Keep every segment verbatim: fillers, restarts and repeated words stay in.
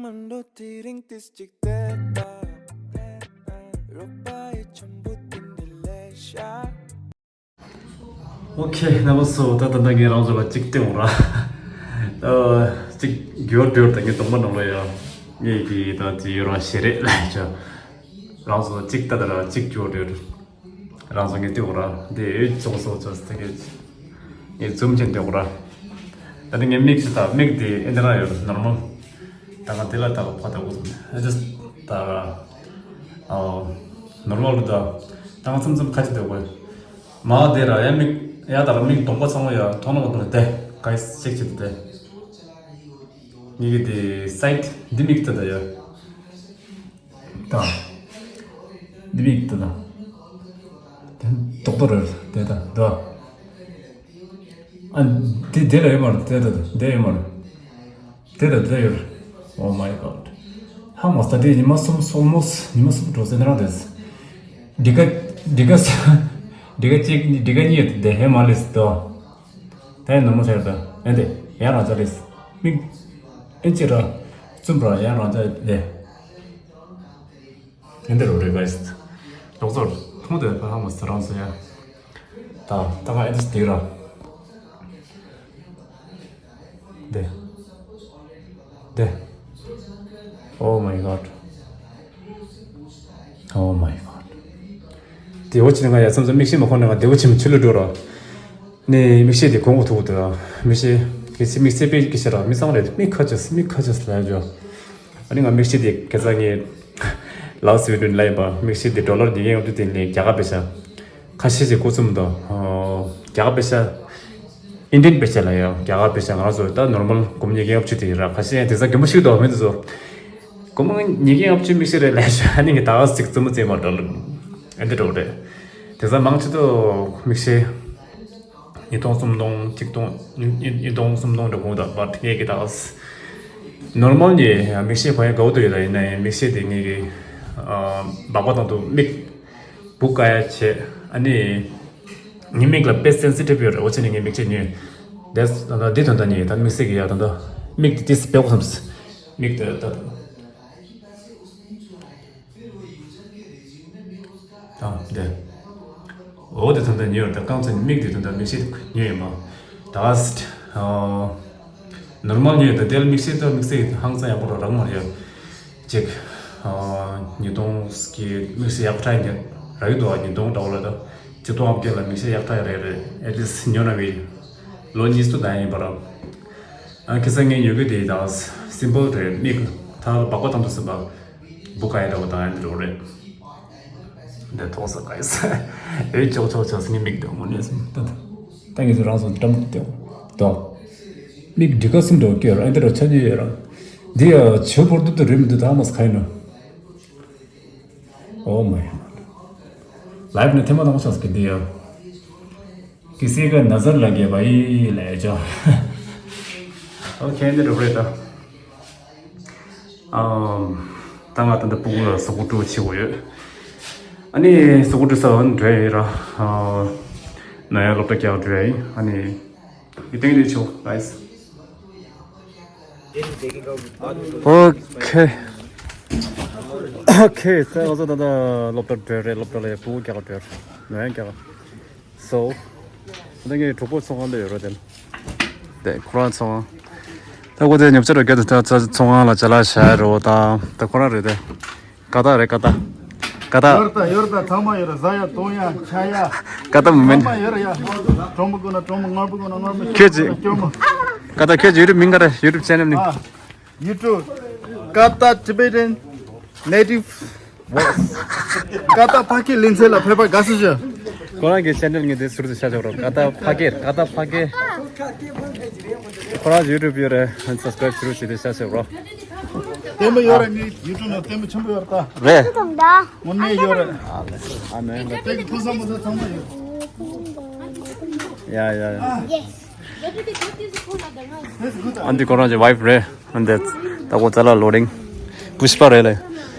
འགྲོ་དེ་རིང་ཏིས་ཅིག་བལྟས་པ། རོགས་པ་ཡི་ཆེན་པོ་དེ་འདྲ་ལས་ཤ། ཨོ་ཁེ། རྣམ་པ་ཚོ། ད་ད་ད་ངས་རང་ཚོ་ལ་གཅིག་སྟོན་འོང་ར། ཨ། གཅིག་འགྱུར་འགྲོ་ད། ངའི་གདོང་པ་ནང་ལ་ཡ། ངས་ཀྱི་ད་དེ་ཡོད་ར་ཞེ་རེད་ལ་ཡ། རང་ཚོ་གཅིག་ད་ད་ར་གཅིག་འགྱུར་འགྲོ། རང་ཚོ་ངས་སྟོན་འོང་ར། འདི་ཨེ་ཅོག་སོགས་ཅོག་དེ་གས་ངས་ཛུམ་ཅན་སྟོན་འོང་ར། ད་ནི་ངའི་མིག་ཅི་ད་མིག་དེ་ཨེ་འདི་ར་ཡོད། ནོར་མལ། ད་ང་དེ་ལ་ད་ཕ་ད་འུ་ཨེ་ད་ད་ཨ་ནོར་མལ་རུ་ད། ད་ང་ཙམ་ཙམ་ཁ་ཅིག་སྡོད་དགོས། མ་དེ་ར་ཡ་མིག་ཡ་ད་ར་མིག་གདོང་པ་ཚང་མ་ཡ་མཐོང་ན་མ་མཐོང་ན་དེ་ག་ཡི་ཅེག་བྱེད་དེ། ངེད་ཀྱི་དེ་སའིད་འདི་མིག་ད་ད་ཡ། ད་འདི་མིག་ད་ད། དེ་ཏོག་ཏོ་རེད་དེ་ད་ད། ཨ། དེ་དེ་ལ་ཡོད་མ་རེད་དེ་ད་ད་དེ་ཡོད་མ་རེད། དེ་ད་དེ་ཡོད། Oh my God. ཧ་མ་ས་དེ་ཉི་མ་གསུམ་almost ཉི་མ་གསུམ་འགྲོ་ཟེར་ན་རང་དེ། འདི་ག་འདི་ག་འདི་ག་གཅིག་འདི་ག་གཉིས་དེ་ཧེ་མ་ལེས་དོ། དེ་ནོར་མལ་ཟེར་དོ། ཨེ་འདི་ཡང་རང་ཅག་ལེས། མིག་ཨེ་ཅི་ར་བཙུམ་ར་ཡང་རང་ཅག་ལེ། དེ་འདི་རུ་རེ་ག་ཡིས། ལོག་ཚོར་མཐོང་དེ་ཕ་ཧ་མ་ས་རང་ཟེར་ཡ། ད་ད་ག་ཨེ་འདི་སྟེགས་ར། དེ། དེ། Oh my God. Oh my God. དེ་འོ་ཅི་ནི་ང་ཡ་མཚམས་མཚམས་མིག་ཤེལ་མ་ཁོང་ནི་ང་དེ་འོ་ཆེམ་ཆུ་ལུ་འགྲོ་ར། ནི་མིག་ཤེལ་དེ་གོང་གོ་ཐུག་དུ། མིག་ཤེལ་གི་སི་མིག་སེ་པེ་གི་ཤ་ར་མི་ཚང་རེད། མིག་ཁ་ཅོས་མིག་ཁ་ཅོས་ལ་ཡ་ཇོ། ཨ་ནི་ང་མིག་ཤེལ་དེ་ཁ་སང་ངས་ལགས་སི་བི་ཌིའོ་ལ་ཡིན་པ། མིག་ཤེལ་དེ་ཌོ་ལར་ཉིས་བརྒྱ་ལྔ་བཅུ་དེ་ལས་རྒྱ་གར་པེ་ཤ། ཁ་ཤས་ཀྱི་སྐུ་ཚུམ་དང་། རྒྱ་གར་པེ་ཤ། ཨིན་ཌི་ཡན་པེ་ཤ་ལ་ཡང་རྒྱ་གར་པེ་ཤ། ང་རང་ཚོ་ད་ནོར་མལ་སྒོར་མོ་ཉིས་བརྒྱ་ལྔ་བཅུ་དེ་ར། ཁ་ཤས་ཡང་དེ་ཚ་གྱོན་པོ་ཞིག་འདུག་མི་འདུག་ཚོ། སྒོར་མོ་ཉིས་བརྒྱ་ལྔ་བཅུ་མིག་ཤེལ་རེད་ལས་ཤ། ཨ་ནི་ངས་ད་ག་ཅིག་བཙུན་མོ་བཙས་མ་འགྲོ་ལ། ཨེ་འདི་འགྲོ་རེད། དེ་ཚ་མང་ཆེ་ཏོ་མིག་ཤེལ། ཉིས་སྟོང་སུམ་སྟོང་གཅིག་སྟོང་ཉིས་ཉིས་སྟོང་སུམ་སྟོང་འདྲ་གོང་དང་བར་ངེད་ཀྱི་དག་ནོར་མལ་ནི་མིག་ཤེལ་གོན་ཡ་དགའ་བོ་དུ་ཡོད་ལ། ཡིན་ན་ཡང་མིག་ཤེལ་དེ་ངེད་ཀྱི་སྦག་སྦག་དང་དུ་མིག་བུ་ཀ་ཡ་བྱས། ཨ་ནི་ངའི་མིག་ལ་དཔེ་སེན་སི་ཊིབ་ཡོད་རེད། འོ་ཆེ་ནི་ངའི་མིག་ཆེ་ཉོས་དེ། ད་འདི་དོན་དག་ནི་ད་དམིགས་བསལ་གྱི་ཡ་ད་ད་མིག་དེ་ཏིས་དཔེ་གོ་བསམ། མིག་དེ་ད་ད། དང་དེ། འོ་དེ་ད་ལྟ་ཉོས་ཡོད་རེད། ད་རྐང་ཚ་ནི་མིག་དེ་ད་ལྟ་མིག་ཤེལ་ཉོས་ཡོད་མ། ད་ཨ་ནོར་མལ་ཉོས་ཡོད། ད་དེ་ལ་མིག་ཤེལ་ད་དམིགས་བསལ་ཧང་སང་ཡག་པོ་རག་མ་རེད། ཅིག་ཉིས་སྟོང་གི་དམིགས་བསལ་ཡག་པོ་ཁྲ་ཉེ་རག་གི་འདུག་ཉིས་སྟོང་འདྲ་བོ་ལ་ད་ཅིག་སྟོང་ཨ་བརྒྱད་ལ་མིག་ཤེལ་ཡག་ཁྲ་རེད་རེད། ཨེ་ལི་སི་ཉོ་ན་བི་ལོ་གཉིས་སུ་ད་ཡིན་པ་ར། ཨ་ཁ་སང་ངས་ཉོ་གི་དེ་ད་སིམ་པལ་རེད། མིག་ད་སྦག་སྦག་བཏང་དུ་སིམ་པལ། བུ་ཀ་ཡ་འདྲ་བོ་དང་ཡ་འདི་འདྲ་བོ་རེད། འདི་ཐོག་ས་ཀ་ཡ་ས། ཨེ་ཅོག་ཅོག་ཅོག་སི་ངའི་མིག་དང་དངོས་གནས་སུ། ད་ད་ད་ངེད་ཚོ་རང་སོང་འགྲམ་དུ་བསྡད། ད་མིག་འདི་ག་སུམ་འདྲ་བོ་སྐྱོ་ར། ཨེ་འདི་འདྲ་ཆ་ཉེ་ཡོད་ར། འདི་ཡ་བྱིའུ་བོར་དུ་དུ་རེད་མི་འདུག་ད་མ་ས་ཁ་ཡིན་ནོ། Oh my God. ལའིབ་ནས་ཐེངས་མ་དང་པོ་ཆགས་ཀྱི་འདི་ཡ། किसी का नजर लगे भाई ले जाओ। ཨོ་ཁེ། འདི་འདྲ་བོ་རེད་ད། ཨམ། ད་ང་ད་ལྟ་སྤུ་གུ་ལ་གཟུགས་པོ་བཀྲུ་བྱེད་དགོས་ཡོད། ཨ་ནི་གཟུགས་པོ་བཀྲུ་ས་འགྲོ་ཡ་ཡིན་ར། ཨ། ནང་ཡ་སློབ་གྲྭ་རྒྱག་འགྲོ་ཡ་ཡིན། ཨ་ནི་you think they show guys? Okay. Okay. ད་ང་ཚོ་ད་ལྟ་སློབ་གྲྭ་འགྲོ་ཡ་རེད། སློབ་གྲྭ་ལ་ཡ་སྤུ་གུ་རྒྱག་འགྲོ་ཡ། ནང་ཡ་རྒྱག So ད་ངའི་གྲོགས་པོ་ཚོང་ཁང་དུ་ཡོད་རེད་དེ། དེ་ཁོ་རང་ཚོང་ཁང་། ད་ཁོ་དེ་ཉོ་ཆ་རོ་སྐད་དུ་ད་ཚོང་ཁང་ལ་ཅ་ལག་བྱ་རོ་དང་། ད་ཁོ་རང་རེད་དེ། ཀ་ད་རེད། ཀ་ད། ཀ་ད། ཡོར་ད་ཡོར་ད་ཚང་མ་ཡོར། ཟ་ཡ་འཐུང་ཡ་ཆ་ཡ། ཀ་ད་མི་མིན། ཚང་མ་ཡོར་ཡ། གྲོང་པ་ཀུན་ན་གྲོང་པ། ངར་པ་ཀུན་ན་ངར་པ། ཁྱོད་ཀྱི། སྐྱོར་མ། ཀ་ད་ཁྱོད་ཀྱི་ཡུ་ཊུབ་མིང་ག་རེ། ཡུ་ཊུབ་ཆེ་ནལ་མིང་། ཨ། YouTube Kata Tibetan Native Voice. Kata Phakir ལེ་ཚན་ལ་ཕེབས་པ་དགའ་བསུ་ཞུ། ཁོ་རང་གི་ཆེ་ནལ་ངས་དེ་ཟུར་དུ་བཞག་ཆོག་རོགས། Kata Phakir། Kata Phakir། ཁོ་རང་ཡུ་ཊུབ་ཡོད་རེད། སབ་སི་ཀ་རེབ་ཟུར་དུ་བྱས་ཏེ་བཞག་ཆོག་རོགས། ལྟད་མོ་ཡོད་རེད། ངའི་ཡུ་ཊུབ་ནང་ལྟད་མོ་ཆེན་པོ་ཡོད་རེད་ད། རེད། དངོས་གནས་ཡོད་རེད། ཨ་ནི་དེ་གི་ཕུན་སུམ་ཚོགས་ཚང་མ་ཡོད། ཡ་ཡ་ཡ། ཨ་འདི་ཁོ་རང་གི་ཝའིཕ་རེད། ཨ་འདི་ད་ཁོ་ཙ་ལ་ལོ་རིང་པུཤ་པ་རེད་ལེ།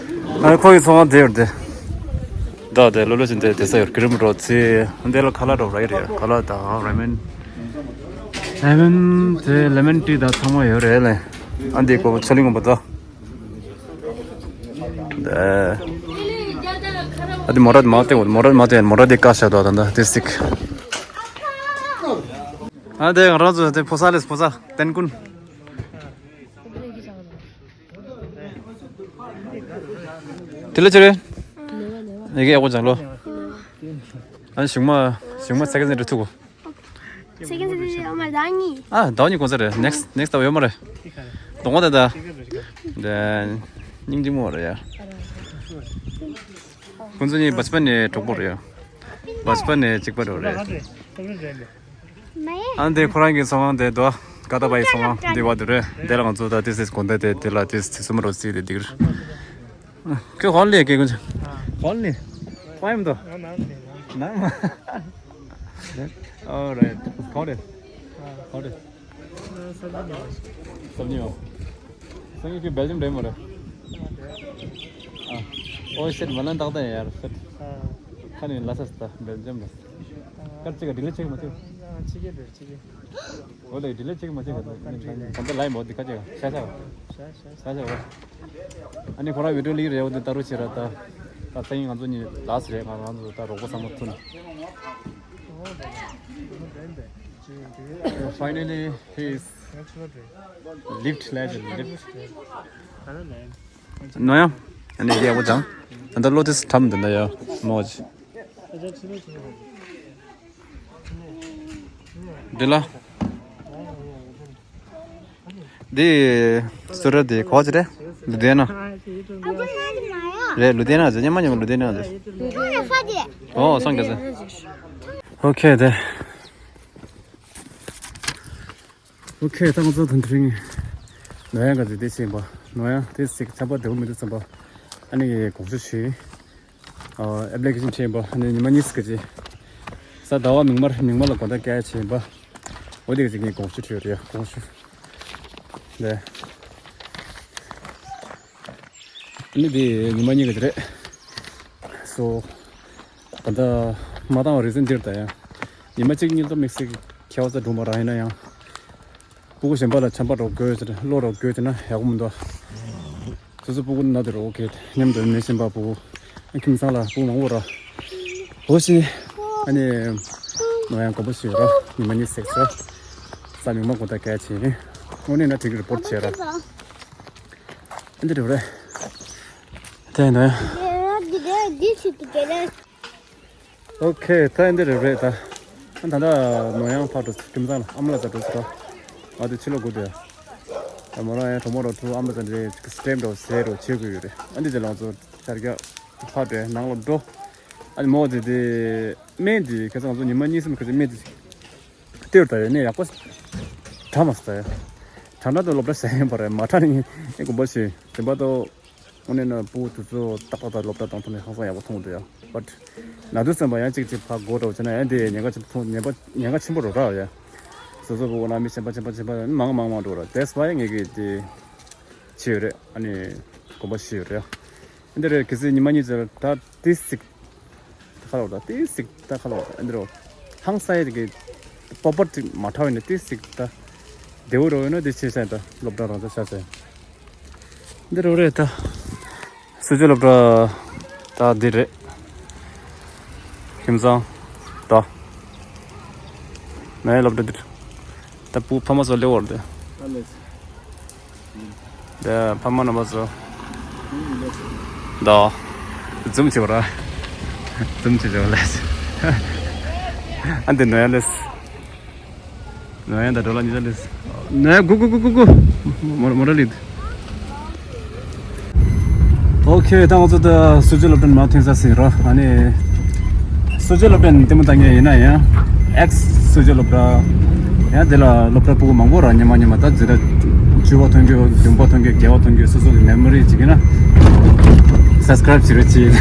ཨ་ཁོ་གི་ཚོང་ཁང་དེ་རེད་དེ། ད་དེ་ལོ་ལོ་ཅིག་འདི་དེ་ས་ཡོད། ཀི་རིམ་རོ་ཚི། ཨ་འདི་ལ་ཁ་ལག་འདྲ་བོ་རེད། ཁ་ལག་དང་ར་མེན། ར་མེན་དེ་ལེ་མོན་ཊི་དང་ཚང་མ་ཡོད་རེད་ལེ། ཨ་འདི་ཁོ་ཆོ་ལིང་གོམ་པ་ད། ཨ་དེ་མོ་ར་མ་དེ་མོ་ར་མ་དེ་མོ་ར་དེ་ཀ་ཤ་དོ་ད་ད་དེ་སིག་ཨ་དེ་ང་རང་ཚོ་དེ་ཕོ་ས་ལེས་ཕོ་ས་ཏན་ཀུན། དེ་ལ་ཅི་རེད། ཡི་གེ་ཡག་པོ་སྦྱང་ལོ། ཨ་གཞུག་མ་གཞུག་མ་ཚེ་གེ་ཚེ་འགྲོ་ཐུག་གོ། ཚེ་གེ་ཚེ་ཨ་མ་ཟླ་གཉིས། ཨ་ཟླ་གཉིས་གོང་ཚེ་རེད། ནེགསི་ནེགསི་ཟླ་ཡོད་མ་རེད། གདོང་པ་ད་ད། དེ་སྙིང་རྗེ་མོ་རེད་ཡ། ཁོང་ཚོ་གཉིས་བ་ཅི་པ་ནས་གྲོགས་པོ་རེད་ཡ། བ་ཅི་པ་ནས་གཅིག་པ་རེད། ཨ་ནི་དེ་ཁོ་རང་གི་ཚོང་ཁང་དེ་དོ། ཀ་ཏ་པའི་ཚོང་ཁང་དེ་བ་དུ་རེད། དེ་ལ་ང་ཚོ་ད་དེ་སེ་དགོན་སྡེ་དེ་དེ་ལ་དེ་སེ་སུ་མ་རོ་སི་དེ་འདིར། ཁྱོད་ཧོན་ལེ་སྐད་ཀུན་ཆ། ཧོན་ལེ། ཧོན་མི་འདུག་ནང་མ། All right. ག་རེ། ག་རེ། སབ་ཉི་བ། སང་ཉིན་ཁྱོད་སྦེལ་ཇམ་འགྲོ་མ་རེད། ཨ། ཨོ་ཤེད་མ་ལན་ཏག་ཏག་ཡ་ཡར་ཤེད། ཁ་ནས་ལ་སས་ད་སྦེལ་ཇམ་ལ། སྐར་ཅིག་ག་ཌི་ལེ་ཅིག་མ་ཐུབ། ཨོ་ལེ་ཌི་ལེ་ཅིག་མ་ཐུབ་ག་ད་ད་ལའི་མོ་དི་ཁ་ཅིག་ཤ་ཤ་བ། ཤ་ཤ་བ། ཨ་ནི་ཁོ་རང་བི་ཌིའོ་ལི་རེ་བ་དེ་ད་རུ་ཆེ་ར་ད། ད་སང་ཉིན་ང་ཚོ་གཉིས་ལ་སི་རེད། ང་རང་ཚོ་ད་རོགས་པ་ཚང་མ་ཐུག་ནས། Finally, he is lift legend, lift. ནོ་ཡ། ཨ་ནི་ཡ་བོ་ཅང་། ད་ལྟ་བློ་དེ་ཁྲམ་འདི་འདྲ་ཡ་མོ་ཅི། འདི་ལ། འདི་སུ་ར་འདི་གོ་ཅི་རེད། ལུ་དེ་ན། རེད་ལུ་དེ་ན་ཟེར་ཉི་མ་ཉི་མ་ལུ་དེ་ན་ཟེར། ཨོ་སང་ག་ཟེར། ཨོ་ཁེ་དེ། ཨོ་ཁེ་ད་ང་ཚོ་དོན་དྲིང་ནོ་ཡང་ག་ཟེར་དེ་ཤེས་པ། ནོ་ཡང་དེ་ཟིག་ཆམ་པ་བདེ་བོ་མི་འདུག་བསམ་པ། ཨ་ནི་དགོངས་ཞུ་ཞུས། ཨ་ཨེབ་ལི་ཀེ་ཤན་བྱས་པ་ཨ་ནི་ཉི་མ་གཉིས་ཀྱི་རྗེས། གཟའ་ཟླ་བ་མིག་དམར་མིག་དམར་ལ་དགོང་དག་སྐྱེལ་བྱས་པ། འོ་དེ་ག་ཅིག་ངས་དགོངས་ཞུ་བྲིས་ཡོད་རེད་དགོངས་ཞུ། ལེ། ཨ་ནི་དེ་ཉི་མ་གཉིས་ཀྱི་རྗེས་རེད། སོ། ད་ལྟ་མ་བཏང་བ་རེ་ཟིན་འདིར་ད་ཡང་། ཉི་མ་གཅིག་གཉིས་ལ་དམིགས་བསལ་གྱི་ཁྱད་པར་ཚ་གྲུང་བ་རང་ཡིན་ན་ཡང་། སྤུ་གུ་གཞན་པ་ལ་ཆམ་པ་རོགས་དགོས་ཟེར་བློ་རོགས་དགོས་ཟེར་ན་ཡག་པོ་མི་འདུག་སོ་སོ་སྤུ་གུ་ན་དེ་རོགས་གས་མཉམ་དུ་མེད་བཞིན་པ་སྤུ་གུ། ཁྱིམ་ཚང་ལ་སྤུ་གུ་མང་པོ་ར། འོ་ཞེས། ཨ་ནི། ནོ་ཡང་དགོངས་པ་ཞུས་ར་ཉི་མ་གཉིས་སེག་ཚོ། ས་མིག་མ་གོ་ད་གལ་ཆེ། དངོས་གནས་ན་དྲིན་གྱི་རི་པོར་ཊི་བྱས་ར། འདི་འདྲ་རེད། དེ་ནོ་ཡང་། ཨོ་ཁེ། ད་འདི་རེད་རེད་ད། ད་ད་ནོ་ཡང་ཕར་འགྲོ་ཁྱིམ་ཚང་ལ་ཨ་མ་ལ་ཚ་འགྲོ་ཟེར་རོ། ང་དེ་ཕྱི་ལོགས་སྒུག་དེ། ད་མོ་རང་ཡང་གྲོགས་མོ་རོ་ཐུ་ཨ་མ་ཚ་འདྲེ་ཅིག་སི་ཊེམ་རོ་ཟེར་རོ་བྱེད་དགོས་ཡོད་རེད། ཨ་འདི་ཅི་ལང་ཚོ་ཤར་རྒྱག་ཕར་འགྲོ་ནང་ལ་འགྲོ། ཨ་ནི་མོ་དེ་དེ་སྨན་དེ་ཁ་སང་ང་ཚོ་ཉི་མ་གཉིས་གསུམ་ཁ་ཅིག་སྨན་དེ་ཅིག་སྟེར་ད་ཡོད་ནས་ཡག་པོ་དྲག་མ་སོང་ད་ཡོད། དྲག་ན་ད་སློབ་གྲྭ་ཟེར་ཡིན་པ་རེད་མ་དྲག་ནི་ཨེ་དགོངས་པ་ཞུ་དེ་འབའ་ཏོ། དངོས་གནས་ན་སྤུ་གུ་དེ་ཚོ་ཏག་ཏག་ཏག་སློབ་གྲྭ་བཏང་ཐུབ་ན་ཧང་སང་ཡག་པོ་མཐོང་གི་འདུག་ཡ། བཊ། ན་དུས་ཙམ་པ་ཡང་གཅིག་གཅིག་ཕར་སྒོ་འདྲ་བོ་བྱས་ན་ཡང་དེ་ཉེན་ཁ་ཆེན་པོ་ཉེན་པ་ཉེན་ཁ་ཆེན་པོ་རུ་རག་ཡ། སོ་སོ་སྤུ་གུ་ན་མི་གཞན་པ་གཞན་པ་གཞན་པ་མང་མང་མང་འགྲོ་ར་དེས་བ་ཡང་ངེད་ཀྱི་དེ་བྱས་ཡོད་རེད། ཨ་ནི་དགོངས་པ་ཞུས་ཡོད་རེད། འདི་རེད་གལ་སྲིད་ཉི་མ་གཉིས་ཙམ་ད་ཏི་སིག་ད་ཁ་ལོ་ད་ཏི་སིག་ད་ཁ་ལོ་འདི་རོ། ཧང་སང་ཡ་གི་པོ་པོ་ཏི་མ་ཁྲ་བ་ནི་ཏི་སིག་ད་བདེ་བོ་རོ་ཡོད་ན་འདི་ཆེ་ས་ད་སློབ་གྲྭ་རང་ཚོ་ཤ་ས་འདི་རོ་རེད་ད། སུ་ཇོ་སློབ་གྲྭ་ད་འདི་རེད། ཁྱིམ་ཚང་ད་ནའི་སློབ་གྲྭ་འདི་རེད། ད་བུ་ཕ་མ་ཚོ་སླེབས་འོར་དེ། ད་ཕ་མ་རྣམ་པ་ཚོ། ད། འཛུམ་བྱེད་པ་ར། འཛུམ་བྱེད་བྱེད་པ་ལས། ཨ་འདི་ནོ་ཡ་ལས། ནོ་ཡ་ད་འགྲོ་ལ་ཉི་ཟ་ལས། ནོ་ཡ་གུ་གུ་གུ་གུ་གུ། མོ་མོ་ར་ལི། ཨོ་ཁེ། ད་ང་ཚོ་ད་སུ་ཇོ་སློབ་གྲྭ་མར་ཐོན་ས་ཟིན་རོ། ཨ་ནི་སུ་ཇོ་སློབ་གྲྭ་ནི་ལྟད་མོ་ལྟ་མཁན་ཡིན་ན་ཡང་ཨེགས་སུ་ཇོ་སློབ་གྲྭ་ཡང་དེ་ལ་སློབ་གྲྭ་སྤུ་གུ་མང་པོ་ར་ཉི་མ་ཉི་མ་ད་འཛི་ད་བཅུ་པ་ཐོན་རྒྱུ་བདུན་པ་ཐོན་རྒྱུ་བརྒྱད་པ་ཐོན་རྒྱུ་སོ་སོ་གི་མེ་མོ་རི་ཅིག་ཡིན་ན་སབ་སི་ཀ་རེབ་བྱེད་རོགས་གྱིས།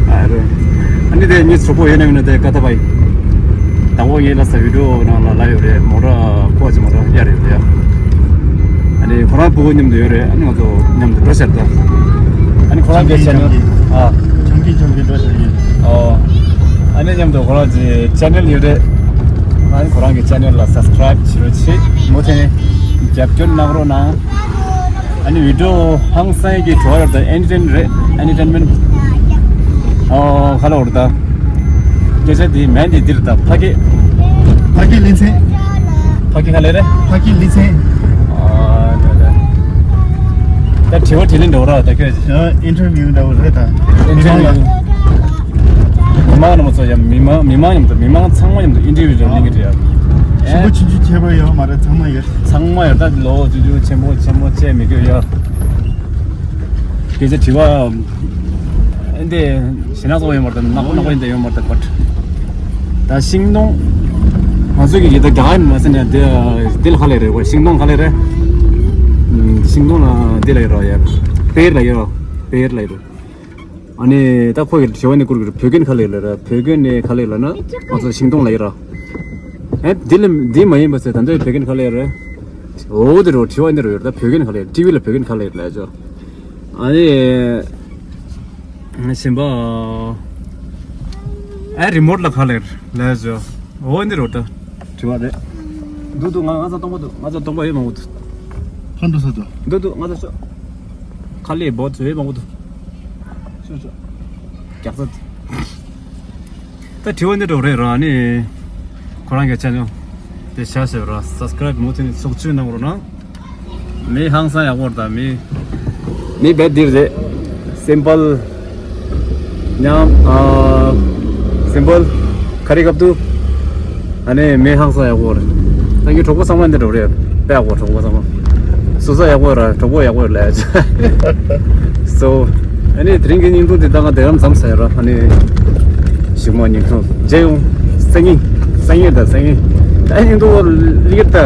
ཨ་རོ། ཨ་ནི་དེ་ཉིད་གྲོགས་པོ་ཡོད་ན་མིན་ན་དེ་ཀ་ཐ་བའི་དང་པོ་ངའི་ལ་ས་བི་ཌིའོ་ནང་ལ་ལ་ཡོད་རེད། མོ་ར་ཁོ་ཅི་མོ་ར་གཡར་ཡོད་རེད། ཨ་ནི་ཁོ་རང་སྤུ་གུ་མཉམ་དུ་ཡོད་རེད། ཨ་ནི་ང་ཚོ་མཉམ་དུ་འགྲོ་ཤར་ད། ཨ་ནི་ཁོ་རང་གི་ཆེ་ནལ་ཨ། ཆང་གི་ཆང་གི་འགྲོ་ཤར་ཡིན། ཨོ། ཨ་ནི་མཉམ་དུ་ཁོ་རང་གི་ཆེ་ནལ་ཡོད་རེད། ཨ་ནི་ཁོ་རང་གི་ཆེ་ནལ་ལ་སབ་སི་ཀ་རེབ་བྱེད་རོགས་གྱིས། མུ་མཐུད་ནས་རྒྱབ་སྐྱོར་གནང་རོགས་གནང་། ཨ་ནི་བི་ཌི་ཡོ་ཧང་སང་གི་བྲོ་བ་རེད་ད། ཨེན་ཊར་ཊེན་རེད། ཨེན་ཊར་ཊེན་མེན་ཊི། ཨོ་ཁ་ལོ་རེད་ད། སྐད་ཆ་དེ་མེན་དེ་འདིར་ད་ཕ་སྐད། ཕ་སྐད་ལེ་ཚན། ཕ་སྐད་ག་ལེ་རེད། ཕ་སྐད་ལེ་ཚན། ཨ་ད་ད། ད་དྲི་བ་དྲིས་ལན་འདྲ་བོ་ར་ད་ཁྱོད། ཨ་ཨིན་ཊར་བིའུ་འདྲ་བོ་རེད་ད། ཨིན་ཊར་བིའུ། མི་མང་རྣམས་ཚོ་ཡང་མི་མང་མི་མང་མཉམ་དུ་མི་མང་ཚང་མ་མཉམ་དུ་ཨིན་ཊར་བིའུ་ཅིག་གླེང་གི་རེད་ཡ། ཞིམ་པོ་ཆུང་ཆུང་ཁྱད་པར་ཡོད་མ་རེད། ཚང་མ་ཡོད། ཚང་མ་ཡོད། ད་ལོ་ཆུང་ཆུང་ཆེན་པོ་ཆེན་པོ་བཅས་མི་དགོས་ཡ། སྐད་ཆ་དྲི་བ་འདི་ཞེ་ན་ཚོ་ཡོད་མ་རེད། ནག་པོ་ནག་པོ་ཡིན་ད་ཡོད་མ་རེད། བཊ་ད་ཤིང་སྡོང་ང་ཚོ་གི་ཡི་ད་ག་ཡིན་མ་ཟེར་ན་འདི་འདི་ལ་ག་ལེ་རེད་བ། ཤིང་སྡོང་ག་ལེ་རེད། ཤིང་སྡོང་ལ་འདི་ལ་ཡོད་ར་ཡ། པེར་ལ་ཡོད་ར། པེར་ལ་ཡོད་ར། ཨ་ནི་ད་ཁོ་གི་དྲི་བ་ནི་བསྐུར་གི་རེད། བོད་སྐད་ནི་ག་ལེ་ལ་ར། བོད་སྐད་ནི་ག་ལེ་ལ་ན་ང་ཚོ་ཤིང་སྡོང་ལ་ཡོད་ར། ཨེ་འདི་ལ་འདི་མ་ཡིན་པ་ཟེར། ད་འདི་བོད་སྐད་ནི་ག་ལེ་རེད། འོ་དེ་རོ་དྲི་བ་འདི་རོ་ཡོད་ར། ད་བོད་སྐད་ནི་ག་ལེ། ཊི་བི་ལ་བོད་སྐད་ནི་ག་ལེ་ལ་ཅོ། ཨ་ནི་ཞིམ་པ། ཨ་རི་མོ་ཊི་ལ་ག་ལེ་ལ་ཅོ། འོ་འདི་རོ་ད། དྲི་བ་རེད། འདུག་འདུག་ང་ང་ཚོ་སྟོང་པ་འདུག་ང་ཚོ་སྟོང་པ་ཡོད་མང་པོ་འདུག་ཕར་འགྲོ་ས་འདུག་འདུག་འདུག་ང་ཚོ་ཤོག་ཁ་ལས་བོད་ཚོ་ཡོད་མང་པོ་འདུག་ཤོག་ཤོག་རྒྱག་ས་འདུག་ད་དྲི་བ་འདི་འདྲ་རེད་ར། ནི་ཁོ་རང་གི་ཆེ་ནལ་དེ་ཤ་ཤེ་ར་སབ་སི་ཀ་རའིབ་མུ་མཐུད་ནས་ཚོགས་ཆུང་གནང་རོགས་གནང་། མི་ཧང་སང་ཡག་པོ་རེད་ད། མི་མི་བེད་འདིར་རེད། སིམ་པལ། ཉམས། ཨ། སིམ་པལ། ཁ་རི་ཁབ་ཏུ། ཨ་ནི་མི་ཧང་སང་ཡག་པོ་རེད། ད་ངའི་གྲོགས་པོ་ཚང་མ་འདི་འདྲ་རེད། དཔེ་ཡག་པོ་གྲོགས་པོ་ཚང་མ། སོ་སོ་ཡག་པོ་ར་གྲོགས་པོ་ཡག་པོ་རེད་ལ། སོ། ཨ་ནི་དེ་རིང་གི་བརྙན་ཐུང་འདི་ད་ང་དེ་རང་མཚམས་ཟ་ཡ་ར། ཨ་ནི། ཞིག་མ་ཉིན་ཐོ་མཇལ་ཡོང་། སང་ཉིན། སང་ཉིན་དང་སང་ཉིན། ད་ཉིན་ཐོ་ལིར་ད་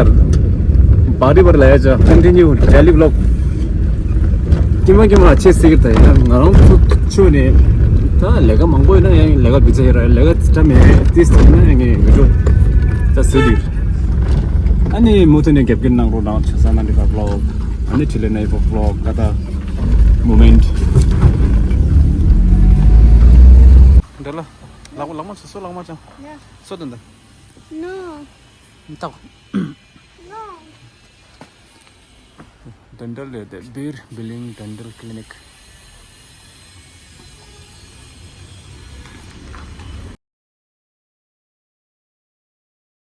བ་རི་བར་ལ་ཡ་ཅག་ཀོན་ཊི་ནིའུ་ཌེ་ལི་བི་ལོག་ཀྱི་མ་ཀྱི་མ་ཆེ་སི་ད་ཡིན་ན་ང་རང་ཚོ་ཆུ་ནས་ད་ལས་ཀ་མང་པོ་ཡོད་ན་ཡང་ལས་ཀ་བི་ཛི་ཡོད་ར། ལས་ཀ་ཙི་ད་མེད་ཏིས་ཡིན་ན་ཡང་ངས་མི་འགྲོ་ད་ཟེར་དུས། ཨ་ནི་མུ་མཐུད་ནས་རྒྱབ་སྐྱོར་གནང་རོགས་གནང་། ཆུ་ཚང་ན་འདི་ག་བི་ལོག་ཨ་ནི་ཁྲི་ལེ་ན་ཡི་བ་བི་ལོག་ཀ་ད་མོ་མེན་ཊི། འདྲ་ལ། ལག་པ་ལག་མ་ཆུ་སོ་ལག་མ་ཅང་། ཡ། སོ་དོན་དོན། No. ཏག No. Dental ལས་དེ་བིར་བི་ལིང་ཌེན་ཊལ་ཀི་ལི་ནིག